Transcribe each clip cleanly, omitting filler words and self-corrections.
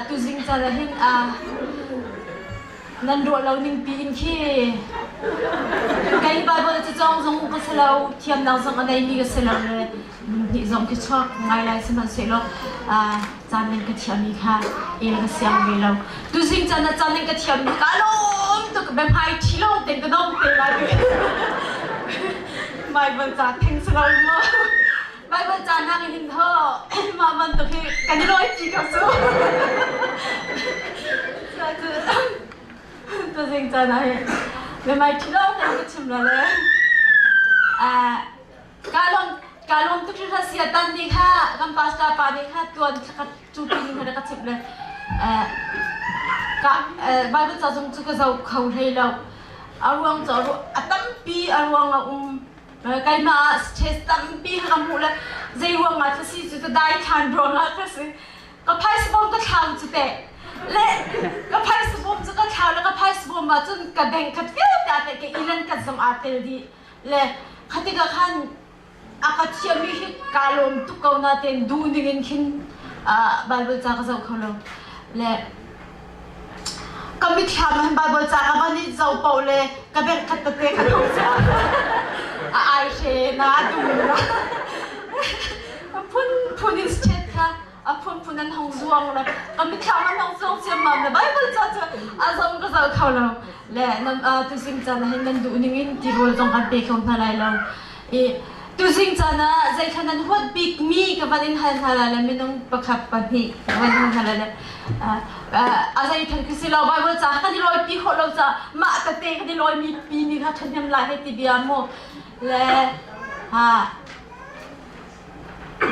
Tuzing caan ah hin nan ruah lo ning piin khi kei Bible cu cawng zong ka si lo, thiamnak zong a neimi ka si lo le nih zong khi chuak ngai lai sihmanhsehlaw caan nan ka thiammi kha el ka siang ve lo. Tuzing caan ah caan nan ka thiammi ka lawm tuk biahmai ṭhi lawng tein ka dong te lai. Bible ca theng si lo maw? Bible ca hna hin tho mah bantuk hi kan i lawi pi ko cu. Tuzing caan ah hin biahmai ṭhi lawng tein ka chim la le. Ka lawm ka lawm tuk hringhran sia tan nih kha kan pastor pa nih kha tuan thlakhat cu pi nih kha ka chimh le ka Bible ca zong cu ka zoh kho hlei lo a ruang cu a tampi a ruang a um keimah ah stress tampi kha ka hmuh le zei ruang ah si cu ka dai than ruang ah ka si ka phaisa bawm ka thlau cu teh le ka phaisa bawm cu ka thlau le ka phaisa bawm ah cun ka bank khat vialte ah teh ka ilan kat zong aa tel dih Le khatikah khan a ka thiammi hi kaa lawm tuk ko natein duh ning in khin Bible ca ka zoh kho lo. Le ka mitthlam ah hin Bible ca ka van i zoh paoh le ka bengh khat tete ka tho cia. A ai hre na dum na. Phun phun in chet kha a phunphun an hong zuang le ka mitthlam an hong zuang ciammam le Bible ca cu a zong ka zoh kho lo le nan tuzing caan ah hin nan duh ning in tirawl zong kan pe kho hna lai lo i tuzing caan ah zeithla nan huat bik mi ka van in hal hna lai le minung pakhat pahnih ka van hal hna lai le a zeithal khi si lo Bible ca kan i lawi pi khawh lo ca mah tete kan i lawi mi pi ni kha ṭhahnem lai hei ti bia mu le ha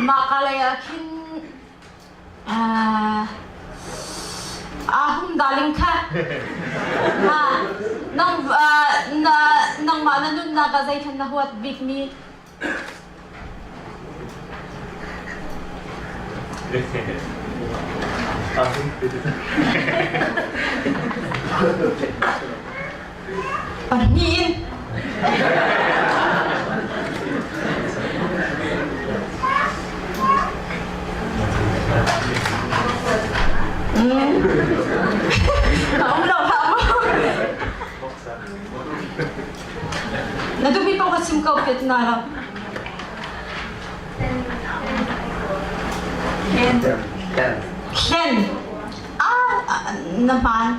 Mahka lei ah khin aa hum darling kha nang nangmah na nunnak ah zeithlan na huat bikmi? Pahnih in. A um lo hlah mu. Na duhmi paoh kha chim ko pet na lo. Hlen. Ah, na hmaan.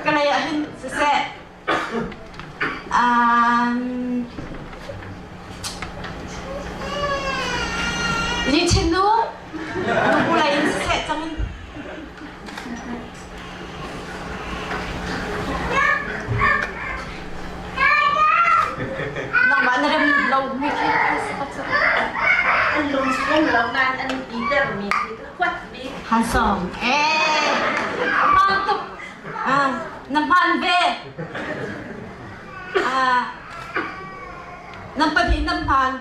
Ka lei ah hin siseh Lichin nu nubu lei in siseh cang in Nangmah na rem lo mi khi An lung chung lo nain an i termi khi huat bik. Handsome. Eh, hmaan tuk. Ah, na hmaan ve. Ah, nan pahnih nan hmaan.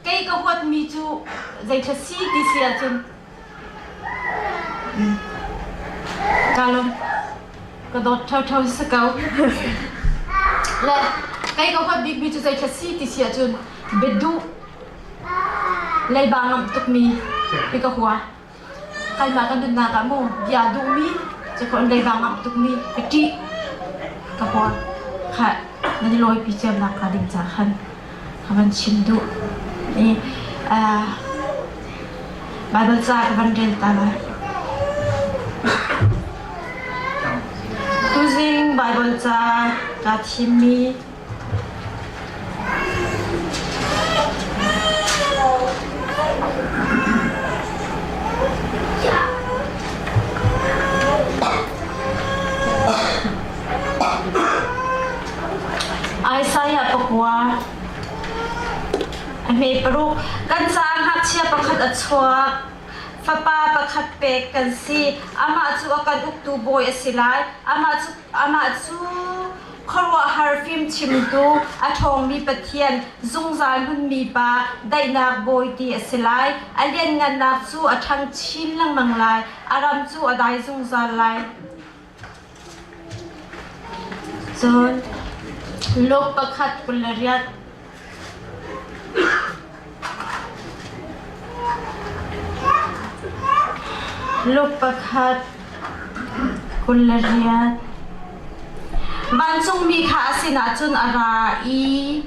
Kei ka huatmi cu zeiṭha si ti si ahcun ka lawm. Ka dawt ṭhoṭho si ko. Le kei ka huat bikmi cu zeiṭha si ti si ahcun biaduh Leiba ngamh tukmi hi ka hua. Keimah ka nunnak ah mu bia duhmi cu leiba ngamh tukmi ka ṭih ka hua. Khah nan i lawipi ciamnak hnga ding ca khan ka van chim duh. I Baibal ca ka van rel ta lai. Tuzing Baibal ca kaa thimmi Isaiah pakua a hme paruk kan caah ngakchia pakhat a chuak fapa pakhat pek kan si amah cu a kan uktu bawi a si lai amah cu amah cu Khuaruahhar fimchimtu, a ṭhawngmi Pathian, zungzal hmunmi Pa, daihnak Bawi ti a si lai. A lianngannak cu a ṭhang chin lengmang lai, a ram cu a dai zungzal lai. Cun Luke pakhat 28. Luke pakhat 28. Vancungmi kha a sinah cun a ra i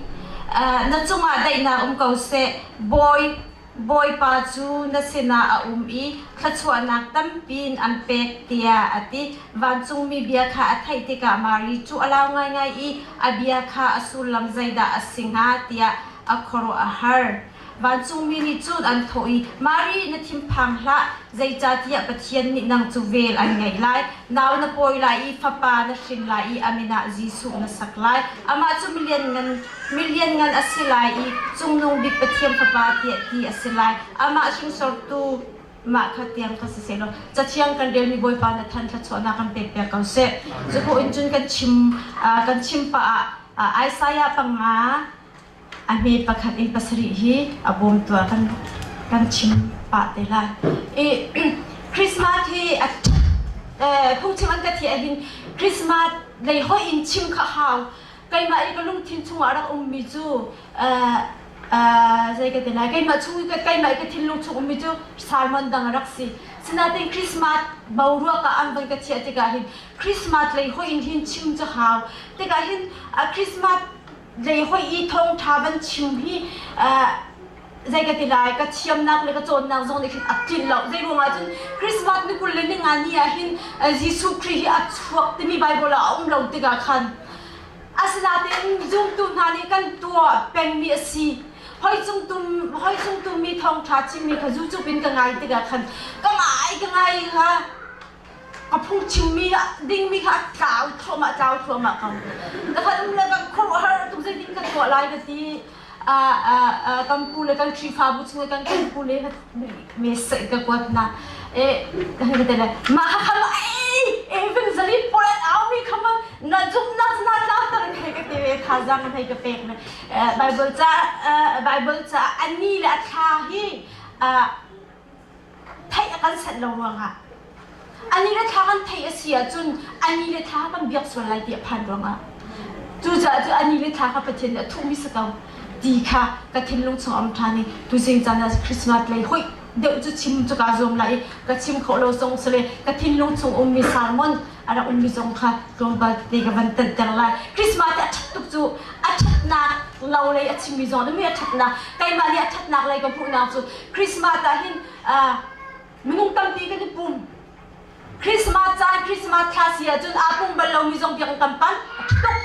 na cungah daihnak um ko seh. Bawi Bawipa cu na sinah a um i thluachuahnak tampi in an pek tiah a ti. Vancungmi bia kha a theih tikah Mari cu a lau ngaingai i a bia kha a sullam zeidah a si hnga tiah a khuaruah a har. Vancungmi nih cun an thawh i, Mari, na thinphang hlah, zeicahtiah Pathian nih nang cu vel an ngeih lai. Nau na pawi lai i fapa na hrin lai i a min ah Jesuh na sak lai. Amah cu milianngan milianngan a si lai i Cungnung Bik Pathian Fapa tiah ti a si lai. Amah hringsortu mah kha tiang kha si sehlaw Cathiang kan relmi Bawipa na than thluachuahnak kan pek piak ko seh. Cu in cun kan chim kan chim pah ah Isaiah panga a hme pakhat in pasarih hi a bawmtu ah kan kan chim pah te lai. I Christmas hi a phungchim an ka thiah hin Christmas lei hoi in chim kha hau. Keimah i ka lungthin chungah rak ummi cu zei ka ti lai keimah chung i keimah i ka thinlung chung ummi cu sermon dang a rak si. Sinain Christmas boruak ah an van ka thiah tikah hin Christmas lei hoi in hin chim cu hau. Tikah hin Christmas lei hoi i thawngṭha van chim hi zei ka ti lai ka thiamnak le ka cawnnak zong nih khin a tlinh lo zei ruangah cun Christmas ni 20 le ninga ni ah hin Jesuh Khrih hi a chuak timi Bible ah a um lo tikah khan asinain zumtu hna nih kan tuah pengmi a si hoi cung tum hoi cung tummi thawngṭha chimmi kha zucup in ka ngai tikah khan ka ngai ka ngai kha a phungchimmi dingmi kha a tlau thluahmah tlau thluahmah ko ka khan um le ka khuaruahhar tuk zeitin ka tuah lai ka ti kan pu le kan Khrihfabu chung kan kan pu le me sai ka kuat na e kan te le ma kha kham ei evangeline pawl an au mi kham na zum na na tla tar hei ka te ve thazang hei ka pek na Bible ca Bible ca ani le a thla hi theih a kan sanh lo ruangah ani le thla kan theih a si ahcun ani le thla kan biak sual lai ti a phan ruangah cucaah cu ani le thla kha Pathian nih a thuhmi si ko ti kha ka thinlung chung am ṭhan i tuzing caan ah Christmas lei hoih deuh cu chim cu kaa zuam lai i ka chim khawh lo zong sile ka thinlung chung ummi sermon a rak ummi zong kha tlawmpal te ka van tanter lai Christmas te a ṭhat tuk cu a ṭhatnak lo lei a chimmi zong mi a ṭhatnak keimah nih a ṭhatnak lei ka hmuhnak cu Christmas ah hin minung tampi kan i pum. Christmas caan Christmas thla si ahcun aa pum bal lomi zong biakinn kan panh. A ṭha tuk.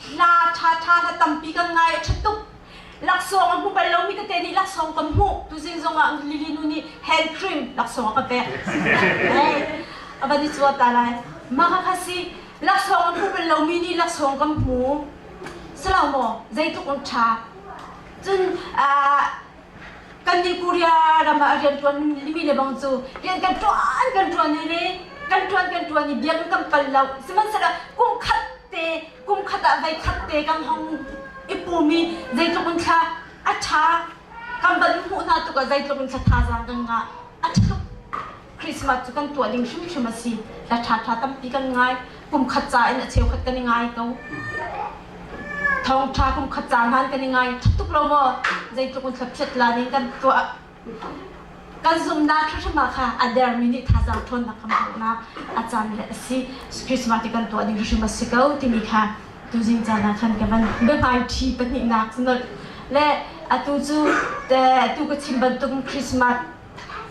Hla ṭhaṭha hla tampi kan ngai a ṭha tuk. Laksawng a hmu bal lomi tete nih laksawng kan hmuh. Tuzing zong ah Lily nu nih hand cream laksawng a ka pek. Hey, a van i cuat ta lai. Mah kha si laksawng a hmu bal lomi nih laksawng kan hmu. Silo maw zeitluk in ṭha. Cun Kannih Korea ram ah rian ṭuan mi le bang cu rian kan ṭuan kan ṭuan i le kan ṭuan kan ṭuan i biakinn kan pal lo. Sihmanhsehlaw kum khat te kum khat ah voi khat te kan hong i pum i zeitluk in thla a ṭha kan van hmuh hna tuk ah zeitluk in thla thazaang kan ngah a ṭha tuk. Christmas cu kan tuah ding hrimhrim a si. Hla ṭhaṭha tampi kan ngai. Kum khat ca in a cheukhat kan i ngai ko. Thawngṭha kum khat ca hlan kan i ngai ṭha tuk lo maw? Zeitluk in thlaphiat la ning kan tuah. Kan zumnak hrimhrim ah kha a dermi nih thazaang ṭhawnnak kan hmuhnak a caan le a si. Christmas ti kan tuah ding hrimhrim a si ko timi kha tuzing caan ah khan ka van biahmaiṭhi pahnihnak cu nolh. Le atu cu atu ka chim bantuk Christmas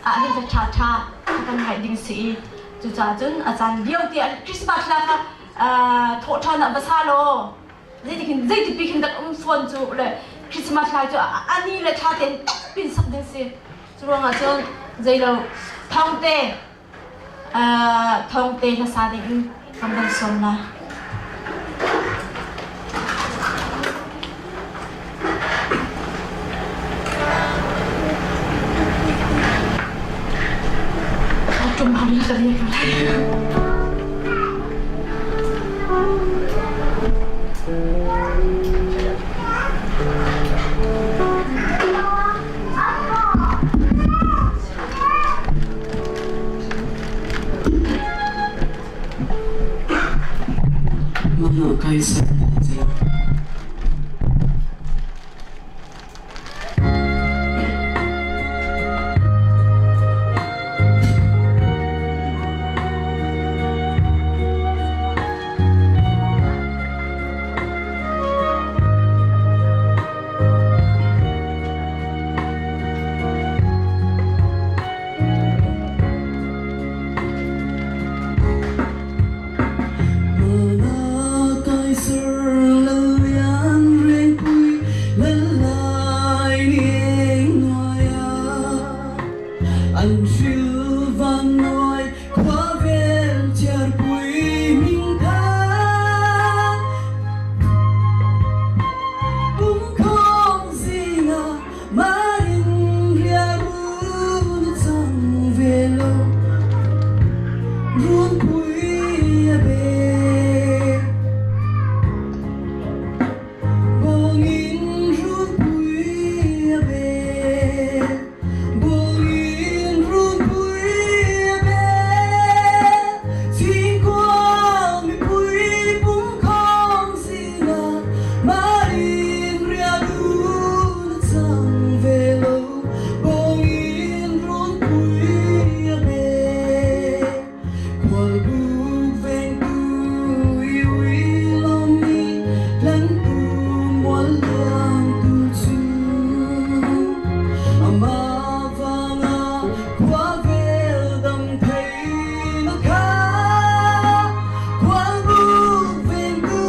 ah hin ṭha ṭha kan ngaih ding si i cucaah cun a caan lio te Christmas hla kha thawhṭhan ah va sa law zeitik zeitipi khin dak um fawn cu le Christmas hla cu ani le thla tein pin sak ding si cu ruangah cun zeilo thawngte thawngte hlasa ding in kan van sawm lai. Tum hari ka ni ka Mah kai sak An hril van nawi khua vel chiarpui hmingthang. Pumkhawm zingah marin riarun a cang ve lo. Runpui a be. Bawngin runpui a be. Bawngin runpui a be. Thingkuang mipui pumkhawm sinah Marin riadun a cang ve lo. Bawngin runpui a be. Khualbuk vengtu i ui lomi tlantu mual liamtu cu amah vangah khua vel dam thei na kha. Khualbuk vengtu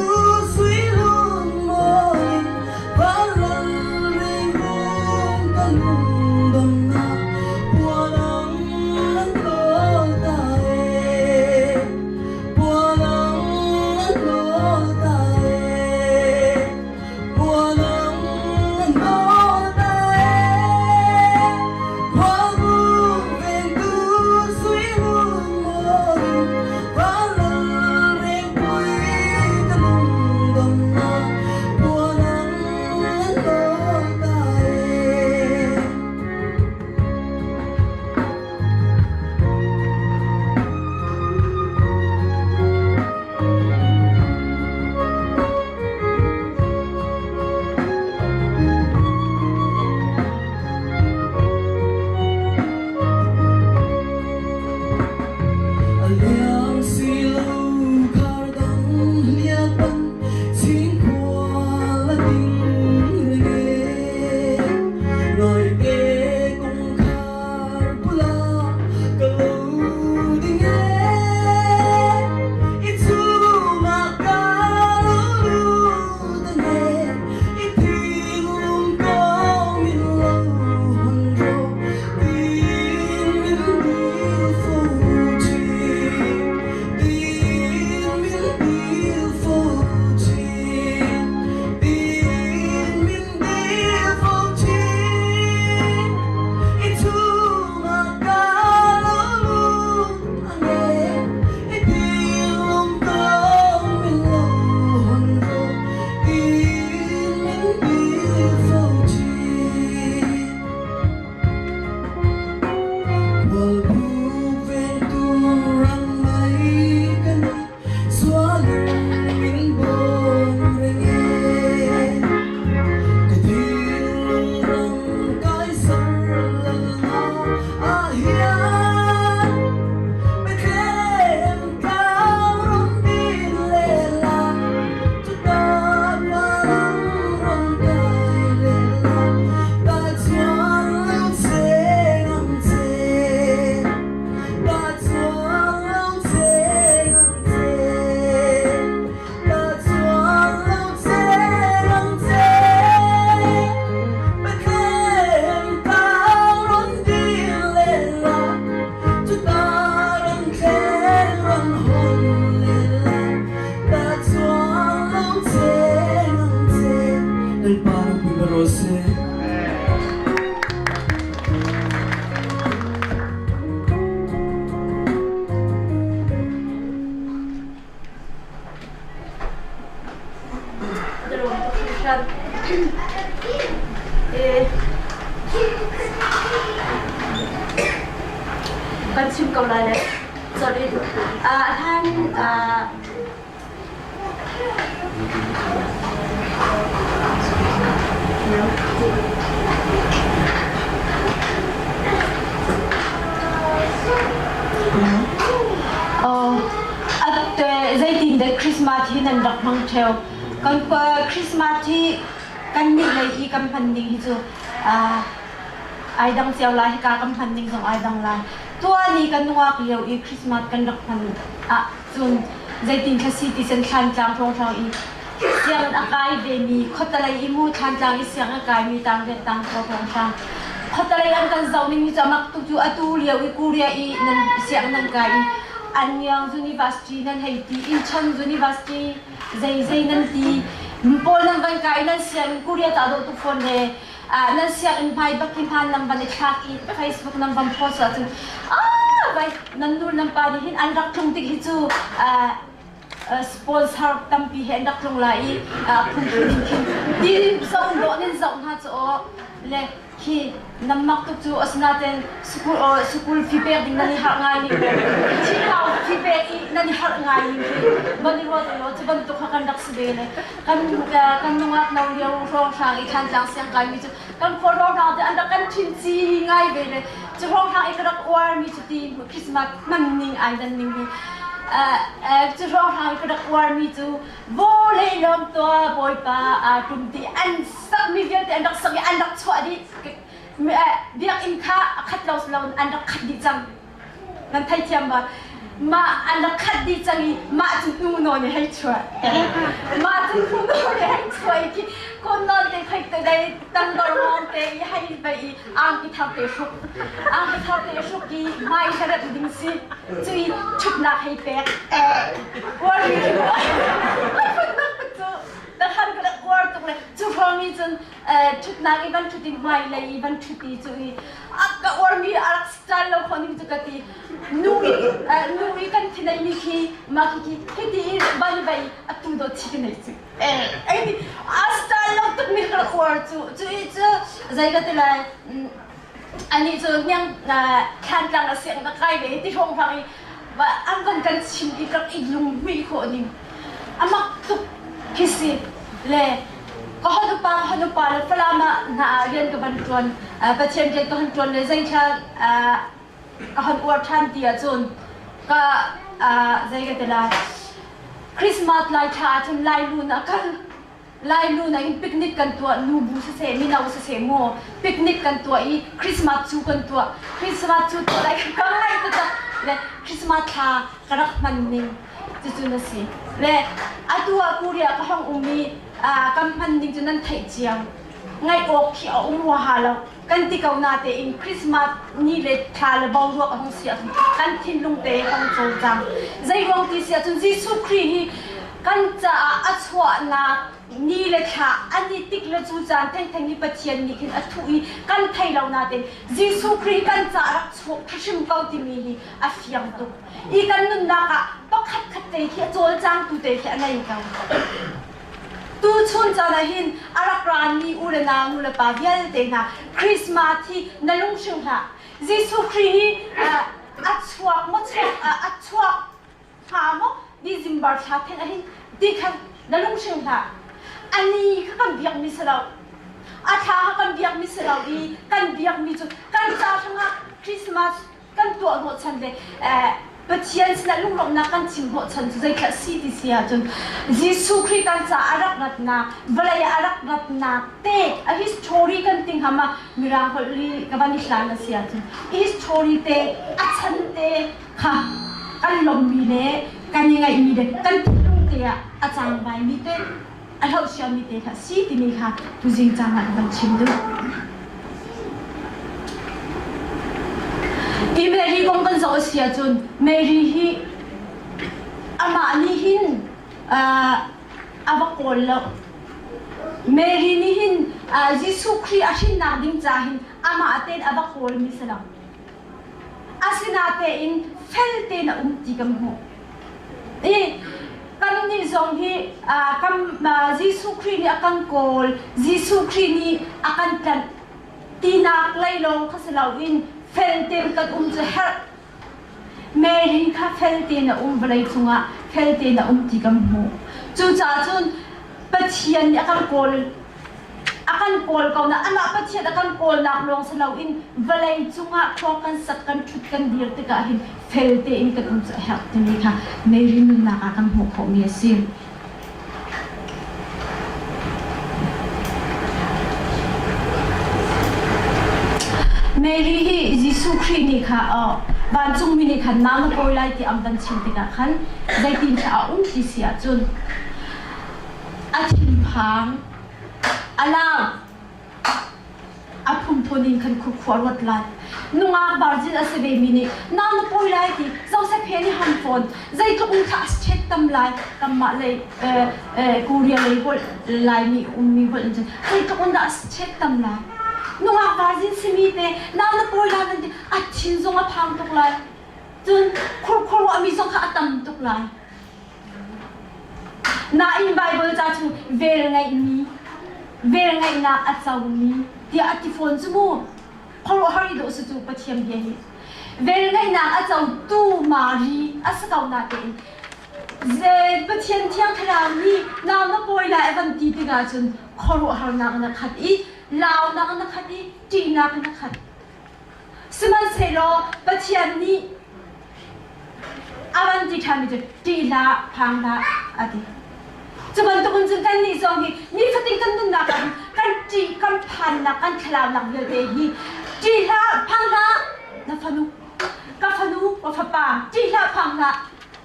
sui lung mawi vanlal rengrung ka lungdamnak puanang an kawl ta e. Puanang an kawl ta e. Puanang an kawl ta e. Khuabu vengtu sui lung mawi vanlal rengpui ka lungdamnak puanang an kawl ta e. A liang si lo khar dang hliapan chingkhua la ding reng e. Ngaite kawngkhar bulah ka lo ding e. I chungah ka lo lut ang e. I thinlung ko min lo hon ro tin min dil fo thin. Tin min dil fo thin. Tin min dil fo thin. I chungah ka lo lut ang e. I thinlung ko min lo hon ro tin min dil fo thin. Khualbuk vengtu rang mei kan sualin min bawm reng e. Ka thinlung ram kai sar lalna ah hian Bethlehem tlang ram din lela chuta parang ram kai lela ta chuan lo cheng ang che ta chuan lo cheng ang che ta chuan lo cheng ang che Bethlehem tlang ram din lela chuta ram thleng ram hon lela ta chuan lo cheng ang che Lalpa ropui ber rawh se. Kan chim ko lai le. Sorry. Hlan Zeitin dah Christmas hi nan rak hmang ṭheo? Kan Christmas hi kannih lei hi kan hman ning hi cu ai dang cio lai, hika kan hman ning zong ai dang lai. Tuan i kan nungak lio i Christmas kan rak hman ahcun zeitin thla si ti cun Thlantlang hrawnghrang i sianginn a kai vemi khuatalei i mu Thlantlang i siang a kaimi tang riat tang hrawnghrang. Khuatalei an kan zoh ning hi cu a mak tuk cu atu lio i Korea i nan sianginn nan kai i Anyang University nan hei ti, Incheon University zeizei nan ti, pawl nan van kai i nan sianginn Korea ca dawh tuk fawn le nan sianginn hmai bak hi hmaan nan van i thlak i Facebook nan van post ahcun ah vai nan nu nan pa nih hin an rak tlung tik hi cu sponsor tampi he an rak tlung lai i phunphun in khin ti zoh dawh nan zoh hna cu aw le khi nan mak tuk cu asinain school or school fee pek ding nan i harh ngai ning thihau fee pek i nan i harh ngai ning khi van i ruat law cu bantuk kha kan rak si ve le kan kan nungak no lio hrawnghrang i Thantlang siang kai mi cu kan khua hrawnghrang te an rak kan thin ci ngai ve le cu hrawnghrang i ka rak uar mi cu ti Christmas hman ning ai dan ning hi cu hrawnghrang i ka rak uar mi cu vawlei lawm tua bawipa aa tum ti an sakmi vialte an rak sak i an rak chuah dih biakinn kha a khat lo lo an rak khat dih cang nan theithiam ba mah an rak khat dih cang i mah cu hnu nawn i hei chuah mah cu hnu nawn i hei chuah i khi kun nawn te khoi te dei tangdor mawng te i hei vai i angki thar te hruk angki thar te hruk i hmai heret ding si cui thutnak hei pek uar mi cu takhan ka rak uar tuk le cu hrawng i cun ṭhutnak i van ṭhut i hmai lei i van ṭhut i cu i a ka uarmi a rak style lo khawh ning cu ka ti nu i nu i kan thi nei mi khi mah khi khi hiti i van vai atu dawt chi ka nei cu eh ai ti a style lo tuk mi ka rak uar cu cu i cu zei ka ti lai ani cu hniang thlantlang a siang ka kai ve ti hrawng hrang i an van kan chim i ka i lunghmuih khawh ning amak tuk khi si le ka hanupa ka hanupa le Falam ah hna rian ka van ṭuan Pathian rian ka han ṭuan le zeithla ka han uar ṭhan ti ahcun ka zei ka ti lai Christmas lai thla ahcun Lai lun ah kal Lainu na in picnic kan tuah nubu siseh mino siseh mu picnic kan tuah i Christmas cu kan tuah Christmas cu tuah lai ka ngai taktak le Christmas thla ka rak hman ning cucu na si le atu ah Korea ka hong um i kan hman ning cu nan theih cio ngaih awk khi a um huaha lo kan ti ko na tein Christmas ni le thla le boruak a hung si ahcun kan thinlung te hong cawlcang zei ruang ti si ahcun Jesuh Khrih hi kan caah a chuahnak ni le thla an i tik le cu caan thengtheng hi Pathian nih khin a thuh i kan thei lo nain Jesuh Khrih kan caah rak chuak hrim ko timi hi a fiang tuk i kan nunnak ah pakhat khat te khi a cawlcangtu te khi a ngei ko Tuchun caan ah hin a rak rami u le nau nu le pa vialte hna Christmas hi na lunghring hlah. Jesuh Khrih hi a chuak maw chuak a chuak hnga maw December thla then ah hin ti khan na lunghring hlah. A ni kha kan biakmi si lo. A thla kha kan biakmi si lo i kan biakmi cu kan ca hrangah Christmas kan tuah hnawhchan le Pathian sinah lunglawmhnak kan chim hnawhchan cu zeithlah si ti si ahcun Jesuh Khrih kan caah a rak ratnak vawlei ah a rak ratnak te a history kan ti hnga ma mirang holh li ka van i hlan a si ahcun history te a chan te kha kan lawmmi le kan i ngaihmi le kan thinlung te ah a cangvaimi te a hlohsiami te kha si timi kha tuzing caan ah ka van chim duh. Hi Mary kong kan zoh a si ahcun Mary hi amah nih hin a va kawl lo. Mary nih hin Jesuh Khrih a hrinnak ding ca hin amah tein a va kawlmi si lo. Asinatein fel tein a um ti kan hmuh. I kannih zong hi kan Jesuh Khrih nih a kan kawl, Jesuh Khrih nih a kan tlanh tinak lei lawng kha si loin fel tein kan um cu herh. Mary kha fel tein a um vawlei cungah fel tein a um ti kan hmuh. Cucaah cun Pathian nih a kan kawl A kan kawl ko na amah Pathian a kan kawlnak lawng si loin vawlei cungah khua kan sak kan ṭhut kan dir tikah hin fel tein kan um cu a herh timi kha Mary nunnak ah kan hmuh khawhmi a si. Mary hi Jesuh Khrih nih kha vancungmi nih khan nau na pawi lai ti an van chim tikah khan zeitindah a um ti si ahcun a thinphang, a lau. A phunphun in khan khua ruat lai. Nungak virgin a si ve mi nih nau na pawi lai ti Joseph he nih ham fawn zeitluk in thla a chet tam lai kanmah lei Korea lei holh Laimi ummi holh in cun zeitluk in dah a chet tam lai. Nungak virgin simi te nau na pawi lai nan ti a thin zong a phang tuk lai. Cun khurkhur ruahmi zong kha a tam tuk lai. Nain Baibal ca cu velngeihmi, velngeihnak a comi tiah a ti fawn cu mu. Khuaruahhar i dawh si cu Pathian bia hi. Velngeihnak a cotu Mari a si ko natein Pathian Thiang Thlarau nih nau na pawi lai a van ti tikah cun khuaruahharnak in a khat i launak in a khat i ṭihnak in a khat. Sihmanhsehlaw Pathian nih a van ti ṭhanmi cu ṭih hlah, phang hlah a ti. Cu bantukin cun kannih zong hi nifatin kan nunnak ah kan ṭih, kan phannak, kan thlalaunak vialte hi ṭih hlah, phang hlah, na fanu, ka fanu, ka fapa, ṭih hlah, phang hlah,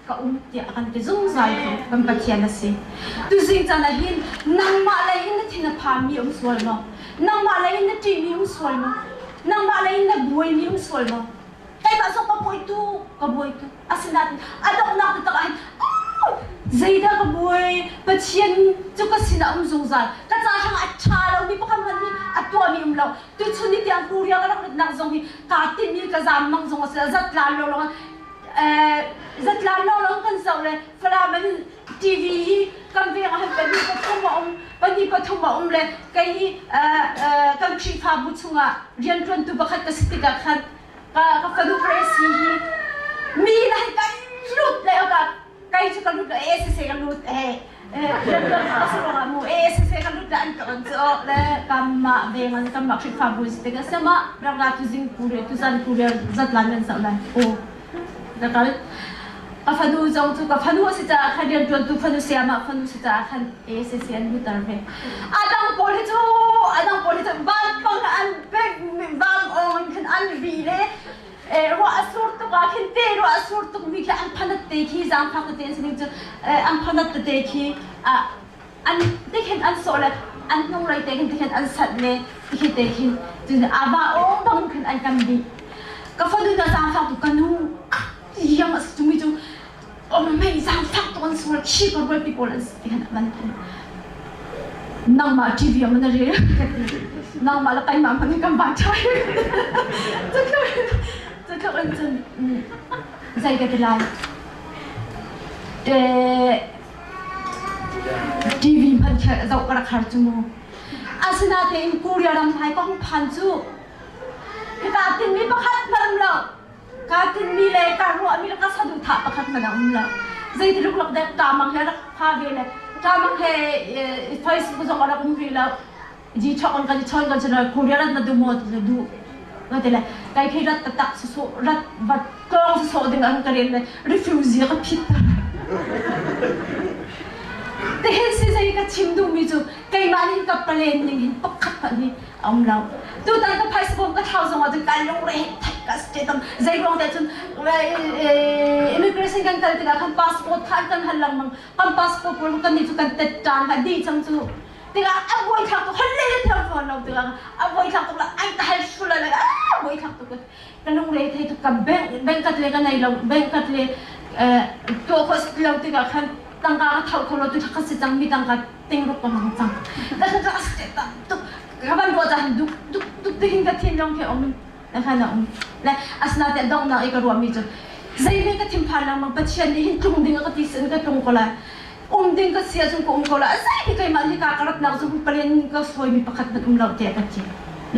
ka um tiah a kan ti zungzal tu kan Pathian a si. Tuzing caan ah hin nangmah lei in na thin a phanmi um sual maw? Nangmah lei in na ṭihmi um sual maw? Nangmah lei in na buaimi um sual maw? Keimah zong ka buai tu, ka buai tu. Asinain a donghnak taktak ah hin zeidah ka buai? Pathian cu ka sinah um zungzal. Ka ca hrang a ṭha lomi pakhat hmanh nih a tuahmi um lo. Tuchun ni tiang Korea ka rak ratnak zong hi kaa tinhmi ka zaam mang zong a si lo. Zatlan lo lawng zatlan lawnglawng kan zoh le Falam in TV hi kan veng ah pahnih pathum a um pahnih pathum a um le kei hi kan Khrihfabu chungah rianṭuantu pakhat ka si tikah khan ka ka fanu Gracie hi mi na kan lut le ka kai cu ka lut le e sise ka lut e Ka fanu zong cu ka fanu a si caah khan rianṭuantu fanu sayamah fanu si caah khan ACC an lutter ve. A dang pawl hi cu a dang pawl hi cu vanpang an bek vam ong in khan an vi le ruah a sur tuk ah khin te ruah a sur tuk mi khi an phanat te khi zaangfak tete an si ning cu an phanat tete khi an tikhin an sawh le an hnunglei te khin tikhin an sat le tikhi te khin cun ava awng bang khin an kan dih ka fanu na zaangfak tu ka nu yang a si mi cu om mei zaangfak tu an sual khi ka rual pi pawl an si tikhan an ti nangmah TV ah na rel nangmah le keimah hmanh kan van ṭhai cutluk in cun zei ka ti lai TV hmanh kha zoh ka rak har cu mu asinatein Korea ram hmai ka hung phan cu hika tinmi pakhat hmanh um lo Kaa tinhmi le kaa ruahmi le ka saduhthah pakhat hmanh a um lo. Zeiti luklak dek ṭamang he rak pha ve le ṭamang he Facebook zong a rak um rih lo. Ji chok an kan i chawn kan cun Korea rat na duh maw ti duh. Ka ti le kai khi rat taktak sawsawh rat vat tlawng sawsawh ding an ka rian le refugee ka phit ta. Tihin si zei ka chim duhmi cu keimah nih ka plan ning hin pakhat hmanh hi a um lo. Tutan ka phaisa bawm ka thlau zong ah cun kai lungre thek ka statum zei ruang te cun immigration kan kal tikah khan passport kha an kan hal lengmang kan passport pawl kan nih cu kan tet ṭan ha dih cang cu tikah a buai thlak tuk hal le thiam fawn lo tikah a buai thlak tuk la ai ka hal shul la a buai thlak tuk ka lungre thei tuk ka bank bank kat le ka nei lo bank kat le tuah khawh lo tikah khan tangka ka thau kho lo tu ka si cang mi tangka ting ruk ka mang cang ka ka ka tuk ka van ruah caan duk duk duk te hin ka thin lawng khi um na khan a um le asinain donghnak i ka ruahmi cu zeihmanh ka thinphan lengmang Pathian nih hin tlung ding a ka ti sin ka tlung ko lai um ding ka si ahcun ka um ko lai zei hi keimah hi ka ka ratnak cu palen ka sawimi pakhat hmanh um lo tiah ka ti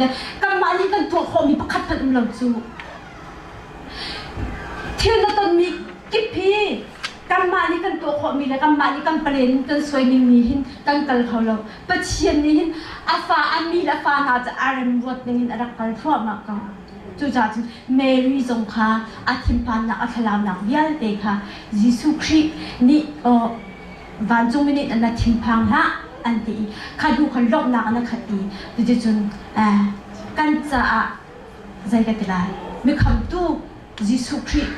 le kanmah nih kan tuah khawhmi pakhat hmanh um lo cu Thil na tonmi kip hi kanmah nih kan tuah khawhmi le kanmah nih kan palen in kan suai ningmi hin kan kal kho lo. Pathian nih hin a fa a mi le a fa hna cu a remruat ning in a rak kal thluahmah ko. Cucaah cun Mary zong kha a thinphannak a thlalaunak vialte kha Jesuh Khrih nih vancungmi nih na thinphang hlah an ti i kha hnu khan lawmhnak in a khat i cuticun kan caah zei ka ti lai mikhamtu Jesuh Khrih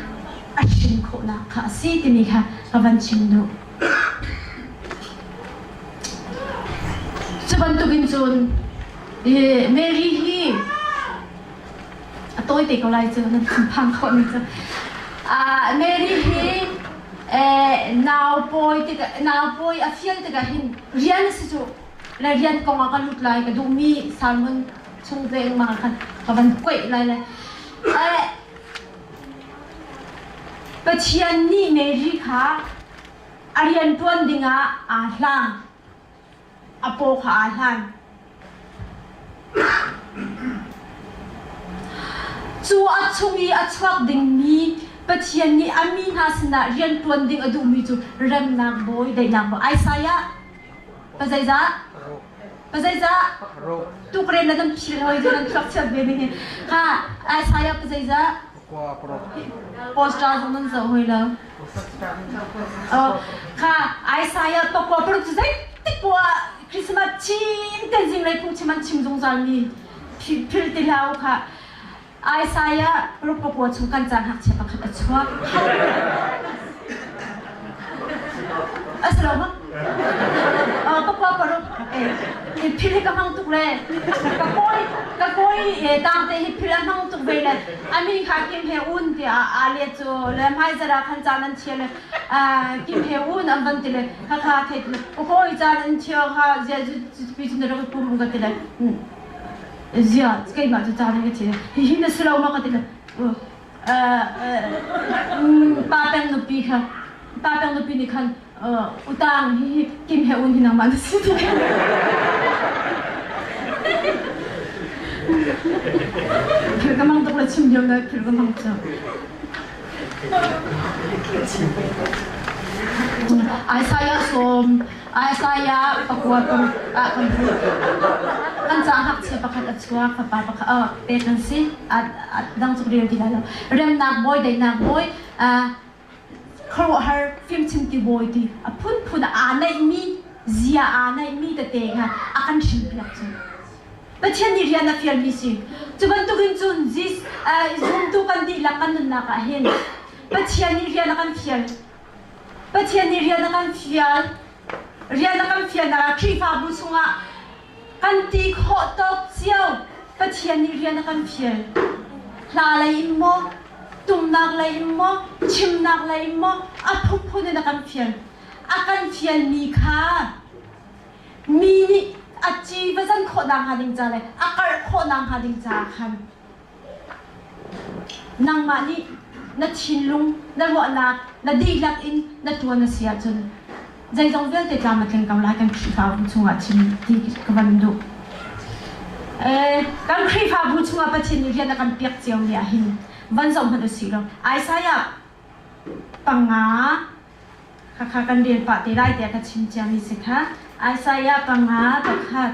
a hrin khawhnak kha a si timi kha ka van chim duh. Cu bantukin cun. Mary hi a tawi te ko lai cu nan phang khawh ni cu. Mary hi nau pawi tik nau pawi a fial tikah hin rian a si cu le rian kong ah ka lut lai ka duhmi salmon chung te engmang khan ka van kuaih lai le Pathian nih Mary kha a rianṭuan dingah aa hlang. A paw kha aa hlan. Cu a chung i a chuak dingmi Pathian nih a mi hna sinah rianṭuan ding a duhmi cu remnak bawi, daihnak bawi. Isaiah pazeizah? Pazeizah? Tukren na nan phil hoi cu nan thluak chiat ve ding hi. Kha Isaiah pazeizah? Poster zong nan zoh hoi lo. Kha Isaiah pakua paruk cu zeitik poah ah Christmas chin ten zinglei phungchim an chim zungzal mi phil ti hlah u kha. Isaiah paruk pakua chung kan caan ngakchia pakhat a chuak. A si lo ma? Pakua paruk phil hi ka hmang tuk le ka kawi ka kawi tang te hi phil a hmang tuk ve le a min kha Kim He Un tiah aa let cu le hmaizarh ah khan caan an thial le Kim He Un an van ti le kha kha thei ti le ka kawi caan an thial kha zia pi cu na rak i pum ka ti le zia keimah cu caan ka thi hihi na si lo ma ka ti le pa peng nupi kha pa peng nupi nih khan utang hi Kim He Un hi nangmah na si ti Phil ka mang tuk le chim lio le phil ka mang cu. Isaiah sawm Isaiah pakua ah kan kan ca ngakchia pakhat a chuak fapa pakhat pek kan si dang cuk rel ti lai lo remnak bawi daihnak bawi khuaruahhar fimchim ti bawi ti a phunphun aa neihmi zia aa neihmi tete kha a kan hrimpiak cu Pathian nih rian a fialmi si cu bantukin cun zumtu kan dihlak kan nunnak ah hin Pathian nih rian a kan fial Pathian nih rian a kan fial rian a kan fialnak ah Khrihfabu chungah kan ti khawh tawk cio Pathian nih rian a kan fial. Hla lei in maw, tumnak lei in maw, chimnak lei in maw, a phunphun in a kan fial. A kan fialmi kha mi nih a ci va zan khawh nakhnga ding ca le a karh khawh nakhnga ding caah khan Nangmah nih na thinlung, na ruahnak, na dihlak in na ṭuan a si ahcun zeizong vialte tlam a tling ko lai kan Khrihfabu chungah chim ti ka van duh. Kan Khrihfabu chungah Pathian nih rian a kan piak ciomi ah hin van zoh hmanh u sih law Isaiah panga khakha kan rel pah te lai tiah ka chim ciami si kha Isaiah panga pakhat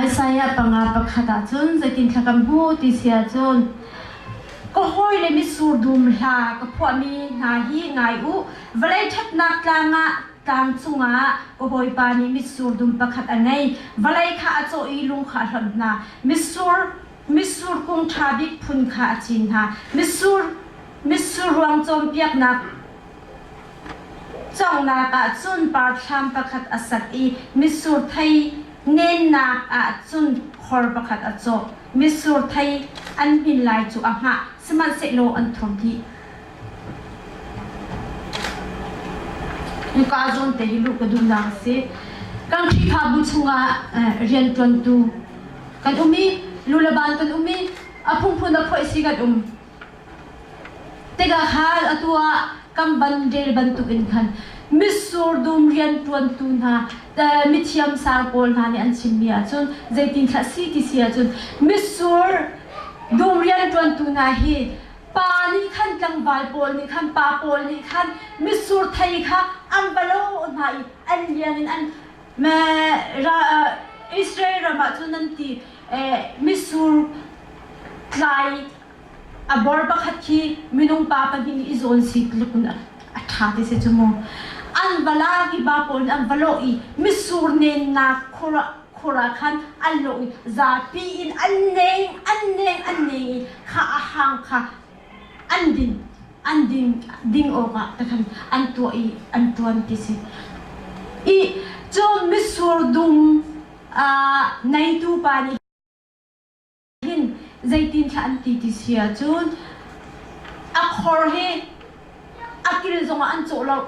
Isaiah panga pakhat ah cun zeitin thla kan hmu ti si ahcun ka hawile mitsur dum hla ka phuahmi hna hi ngai u vawlei ṭhatnak tlang ah tlang cungah ka hawipa nih mitsur dum pakhat a ngei vawlei kha a cawh i lung kha a hlonh hna mitsur mitsur kung ṭha bik phun kha a cin hna mitsur mitsur ruang cawnpiaknak Conghnak ah cun parthlam pakhat a sak i mitsur thei nennak ah cun khor pakhat a cawh. Mitsur thei an hmin lai cu a hngah, sihmanhsehlaw an thur dih. Hika zawn te hi luh ka duhnak a si. Kan Khrihfabu chungah rianṭuantu kan um i luleban kan um i a phunphun a phoih si kan um. Tikah khan atu ah kan ban rel bantukin khan mitsur dum rianṭuantu hna mithiam sang pawl hna nih an chimmi ahcun zeitin thlah si ti si ahcun mitsur dum rianṭuantu hna hi pa nih khan tlangval pawl nih khan pa pawl nih khan mitsur thei kha an va lawh hna i an liang in an Israel ram ah cun an ti mitsur tlai A bor pakhat khi minung pa pahnih nih i zawn si tluk in a ṭha ti si cu mu. An va lak i ba pawl nih an va lawh i mitsur nennak khur ah khur ah khan an lawh i zapi in an neng an neng an neng i kha a hang kha an din an ding ding awkah te khan an tuah i an ṭuan ti si. I cun mitsur dum neitu pa nih hin zeitin thla an ti ti si ahcun a khor hi a kil zongah an cawh lo,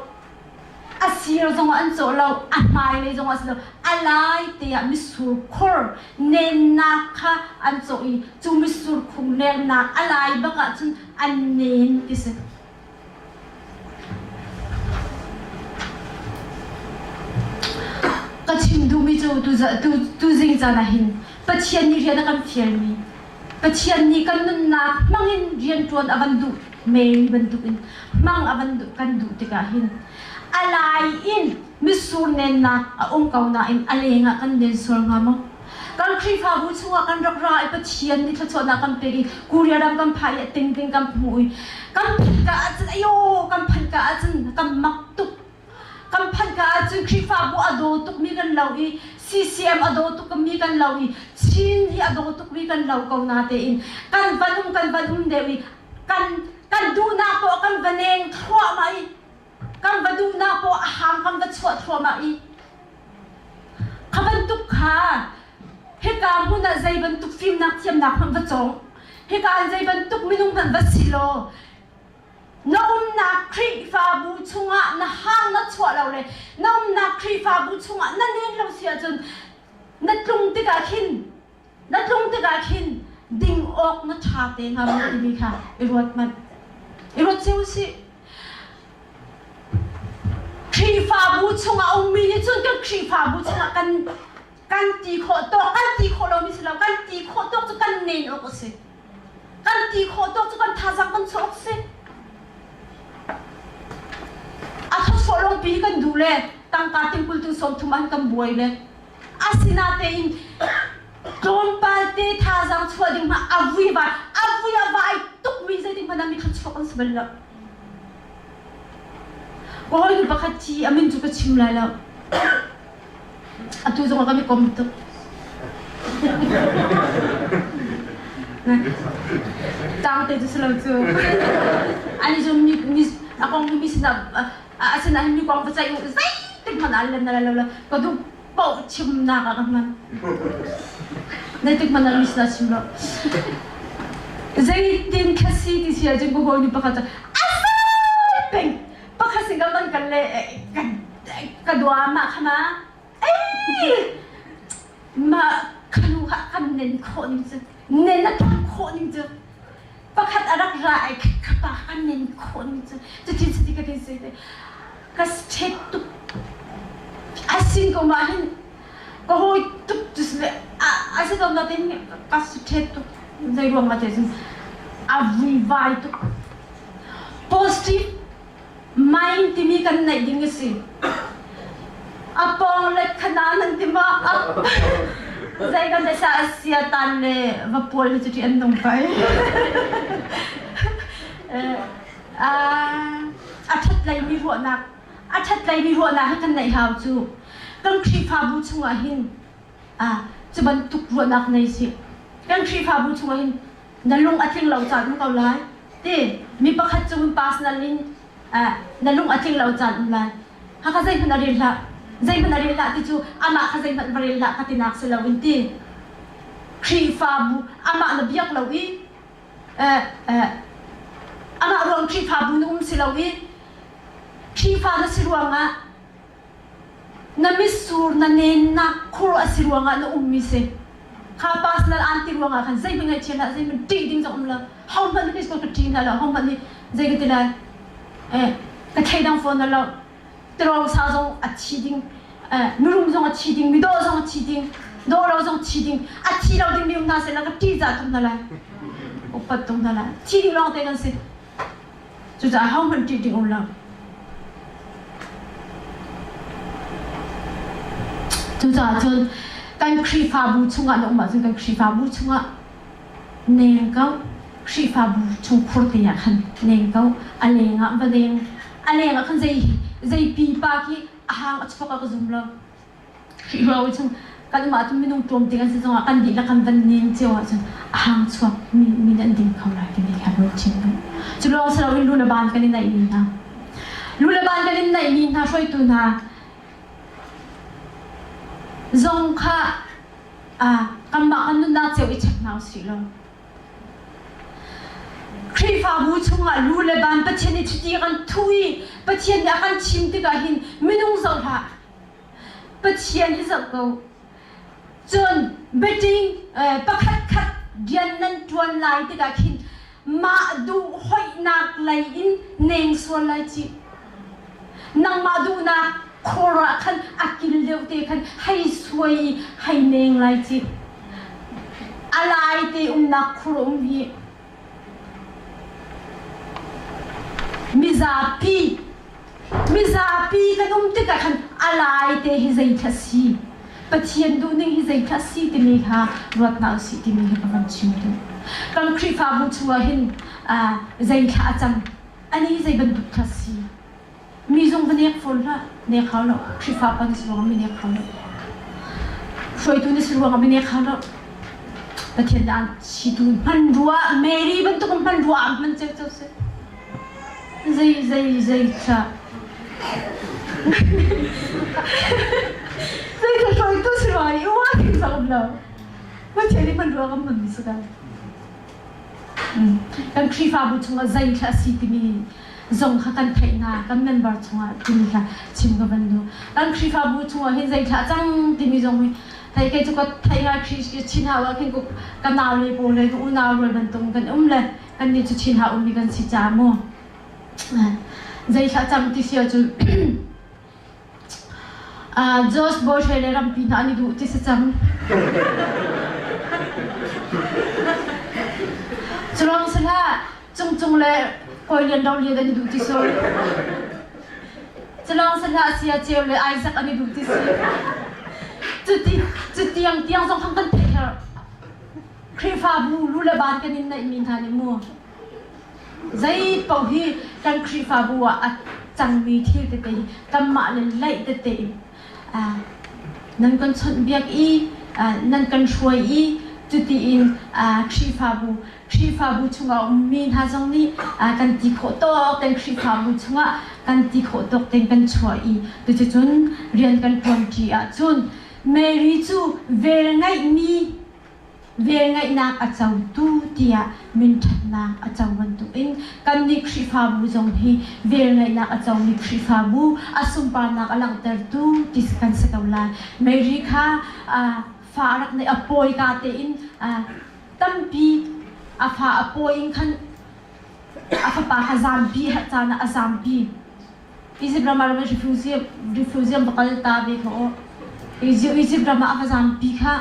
a sir zongah an cawh lo, a hmailei zongah a si lo, a lai te ah mitsur khor nennak kha an cawh i cu mitsur khur nennak a lai bak ahcun an nen ti si. Ka chim duhmi cu tuzing caan ah hin Pathian nih rian a kan fialmi, Pathian nih kan nunnak hmangin rianṭuan a van duh Mary bantukin hmang a van kan duh tikah hin a lai in mitsur nennak a um ko nain a lengah kan nen sual hnga maw? Kan Khrihfabu chungah kan rak ra i Pathian nih thluachuahnak kan pek i Korea ram kan phah i a tingting kan hmuh i kan phanh ka ahcun ayo kan phanh ka ahcun kan mak tuk. Kan phanh ka ahcun Khrihfabu a daw tukmi kan lo i CCM a daw tukmi kan lo i Chin hi a daw tukmi kan lo ko na tein kan van um kan van um deuh i kan kan duhnak poah kan va neng thluahmah i kan va duhnak poah a hang kan va chuah thluahmah i Kha bantuk kha hika hmun ah zei bantuk fimnak thiamnak hmanh va cawng, hika ah zei bantuk minung hmanh va si law, na umnak Khrihfabu chungah na hang na chuah lo le na umnak Khrihfabu chungah na nen lo si ahcun na tlung tikah khin na tlung tikah khin ding awk na ṭha te hnga maw timi kha i ruat hmanh. I ruat cio usih. Khrihfabu chungah a ummi nih cun kan Khrihfabu chungah kan kan ti khawh tawk kan ti khawh lomi si lo kan ti khawh tawk cu kan nen awk a si. Kan ti khawh tawk cu kan thazaang kan chuah awk a si. A thawchuah lawngpi hi kan duh le tangka tingkul tu 30 an kan buai le asinatein tlawmpal te thazaang chuah ding hmanh a vui vai a vui a vai tukmi zeitik hmanh ah mi thluachuak an si bal lo. Ka hawinu pakhat thi a min cu ka chim lai lo. Atu zong ah kan i kom tuk. Tang te cu si lo cu. Ani cu mi mi a kong mi sinah asinain mi kong va ceih u zeitik hmanh ah lem na lo lo ka duh paoh chimnak ah ka hman. Zeitik hmanh ah mi sinah chim lo. Zeitin kha si ti si ahcun ka hawinu pakhat cu a sai peng pakhat sin ka van kan le ka dua mah kha ma ei mah khanu kha kan nen khawh ning cu nen a tlak khawh ning cu pakhat a rak ra ai ka pa kan nen khawh ning cu cutin cuti ka tin si te ka chet tuk a sin ko ma hin ka hawi tuk tu le a si ko na tin ka chet tuk zei ruang ma te cun a vui vai tuk positive Mind timi kan neih ding a si. A pawng le khanan an ti ma zei kan sa sia tan le va pual hi cu an nung pai. A that lei mi ruahnak a that lei mi ruahnak hi kan neih hau cu kan Khrihfabu chungah hin a cu bantuk ruahnak nei si kan Khrihfabu chungah hin na lung a tling lo caan um ko lai ti mi pakhat cu hun personal in na lung a tling lo caan um lai haka zeihmanh a rel hlah zeihmanh a rel hlah ti cu amah kha zeihmanh va rel hlah ka tinak si lo in ti Khrihfabu amah na biak lo i amah ruang Khrihfabu na um si lo i Khrihfa na si ruangah Na mitsur na nennak khur a si ruangah na ummi si. Kha personal aan ti ruangah khan zeihmanh ngaihchia hlah, zeihmanh ṭih ding zong um lo. Hohmanh nih ka ṭih hna lo, hohmanh nih zei ka ti lai. Eh, ka thleidang fawn na lo. Tirawng sa zong a thi ding, eh, mirum zong a thi ding, midawh zong a thi ding, dawh lo zong thi ding. A thi lo ding mi um hna seh la ka ṭih zah tuk hna lai. Upat tuk hna lai. Thi ding lawng te kan si. Cucaah hohmanh ṭih ding um lo. Cucaah cun kan Khrihfabu chungah na um ahcun kan Khrihfabu chungah neng ko. Khrihfabu chungkhur te ah khan neng ko. A leng ah va leng. A leng ah khan zei zei pipa khi a hang a chuak ah ka zum lo. Khrihfabu chung kanmah cu minung tlawmte kan si zongah kan dihlak kan van nen cio ahcun a hang chuak mi mi nih an ding kho lai timi kha ruat chin ve. Cu lawng si loin lu le ban kan i naihmi hna. Lu le ban kan in naihmi hna hruaitu hna. Zong kha kanmah kan nunnak cio i check hna usih law. Khrihfabu chungah lu le ban Pathian nih chiti kan thuh i Pathian nih a kan chim tikah hin minung zoh hlah. Pathian hi zoh ko. Cun biating pakhat khat rian nan ṭuan lai tikah khin mah duh hoihnak lei in neng sual lai cih. Nangmah duhnak khor ah khan a kil deuh te khan hei suai i hei neng lai cih. A lai te umnak khur um hi mizapi mizapi kan um tikah khan a lai te hi zei thla si Pathian duhning hi zei thla si timi kha ruat hna usih timi hi ka van chim duh. Kan Khrihfabu chungah hin zei thla a cang ani zei bantuk thla si Mi zung va nek fawn hlah. Nek hau lo. Khrihfa pa na si ruangah mi nek hau lo. Hruaitu na si ruangah mi nek hau lo. Pathian nih aan chitu hman rua Mary bantuk hman rua ah hman ceu ceu si. Zei zei zei thla. Zei thla hruaitu si ruangah i uah thing sa um lo. Pathian nih hman rua kan hman mi si kan. Kan Khrihfabu chungah zei thla a si timi zong kha kan theih hna kan member chungah timi kha chim ka van duh. Kan Khrihfabu chungah hin zei thla cang timi zong hi thei kei cu ka thei ngai Chin hau ah khin ka nau le pawl le ka unau rual bantuk kan um le kan nih cu Chin hau ummi kan si ca mu. Zei thla cang ti si ahcun Josh Boyhre le rampi hna an i duh ti si cang. Curang si hlah, cungcung le kawi lian ro lian an i duh ti si. Culawng si hlah, sia ceu le Isaac an i duh ti si. Cuti, cutiang tiang zong hang kan theih herh. Khrihfabu lu le ban kan in neihmi hna nih mu. Zei paoh hi kan Khrihfabu ah a cangmi thil tete hi kanmah le laih tete in nan kan chawnhbiak i nan kan hruai i cutiin Khrihfabu Khrihfabu chungah a ummi hna zong nih kan ti khawh tawk ten Khrihfabu chungah kan ti khawh tawk ten kan chuah i cuticun rian kan ṭuanṭi ahcun Mary cu vel ngeihmi Velngeihnak a cotu tiah minṭhatnak a co bantukin kannih Khrihfabu zong hi velngeihnak a comi Khrihfabu a sunparnak a langhtertu ti kan si ko lai. Mary kha fa a rak neih a pawika tein tampi a fa a pawi in khan a fapa kha zampi herh caan ah a zampi. Egypt ram ah refugee refugee va kal ta ve kha aw. Egypt ram ah a va zampi kha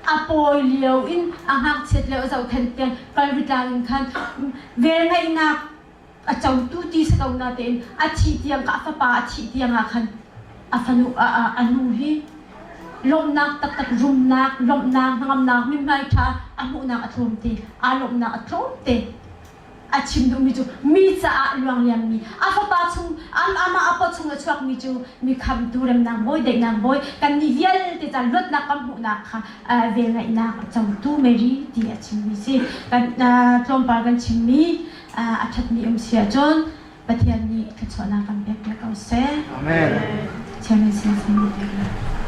a pawi lio in a ngakchiat lio a zohkhenh tiang Kalvary tlang in khan velngeihnak a cotu ti si ko na tein a thih tiang ka a fapa a thih tiang ah khan a fanu a, a, a nu hi lawmhnak taktak rumnak lawmhnak hnangamnak mithmai ṭha a hmuhnak a tlawm te aa lawmhnak a tlawm te A chim duhmi cu mi caah luangliammi, a fapa chung, amah a paw chung a chuakmi cu mi khamtu remnak bawi, daihnak bawi, kannih vialte ca luatnak kan hmuhnak kha velngeihnak a cotu Mary ti a chimmi si. Kan tlawmpal kan chimmi a ṭhatmi um si ahcun Pathian nih thluachuahnak kan pek piak ko seh. Amen. Chairman sin sin pek.